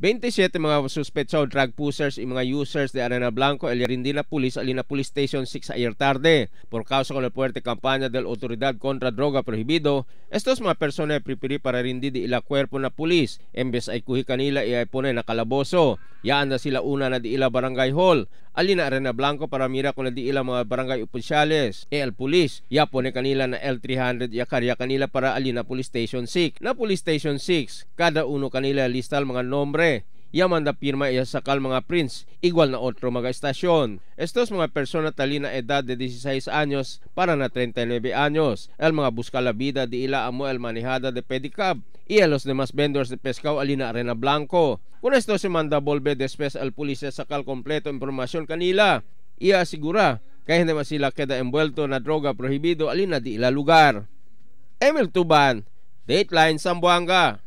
27 mga suspetso drug pushers y mga users de Arena Blanco el rindi na pulis alina Police Station 6 ayer tarde. Por causa con la fuerte campaña de la autoridad contra droga prohibido, estos mga persona prepiri para rindi di ila cuerpo na pulis, embes ay kuhi kanila y ay pone na kalaboso. Yaan na sila una na di ila barangay hall. Alina Arena Blanco para mira kung na di ila mga barangay opisyales. E el pulis, ya pone kanila na L300 ya karya kanila para alina Police Station 6. Na Police Station 6, kada uno kanila listal mga nombre. Yaman da pirma iya sakal mga prints, igual na otro mga estasyon. Estos mga persona talina edad de 16 años para na 39 años. El mga busca la vida di ila amo el manejada de pedicab. Y a los demás vendors de pescado alina Arena Blanco. Con esto se manda volver después al policía sakal completo información kanila. Iya asegura kaya hindi sila queda envuelto na droga prohibido alina di ila lugar. Emil Tuban, Dateline Zamboanga.